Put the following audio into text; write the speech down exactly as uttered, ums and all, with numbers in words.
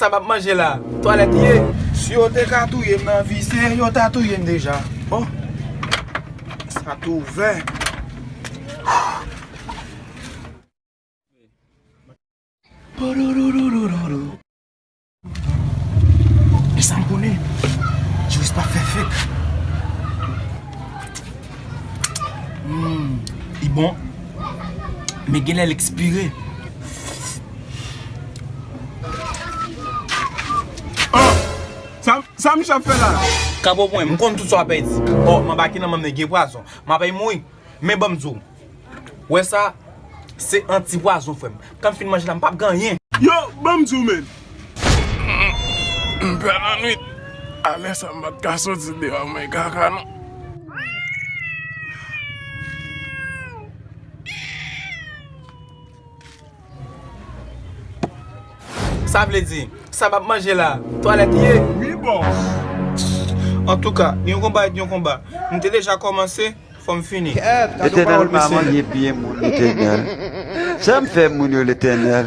Sa m ap manje la, twalèt li ye. Si yo te ka touye m nan vi, se yo ta touye m deja. Oh, sa tou ouvè. E sa m konnen, Djouris pa fè fek. Hmm, li bon, men genlè l ekspire. Oh, sa, sa misye ap fè la? Kapo pwen, m konn tout sa w ap di. Oh, m anba ki nan men m gen pwazon. M ap mouri. Men ban m di w. Wè sa, se anti pwazon, frè m. Kan m fin manje la, m p ap gen anyen. Yo, ban m di w, men. M pè lannwit. Alè sa m pa t ka soti deyò mwen kaka non. Sa vle di, sa m ap manje la, twalèt li ye? Wi, bòs. Antouka, yon konba ret yon konba. M te deja kòmanse, fò m fini. Letènèl pa manyen byen moun, Letènèl. Sa m fè moun yo, Letènèl?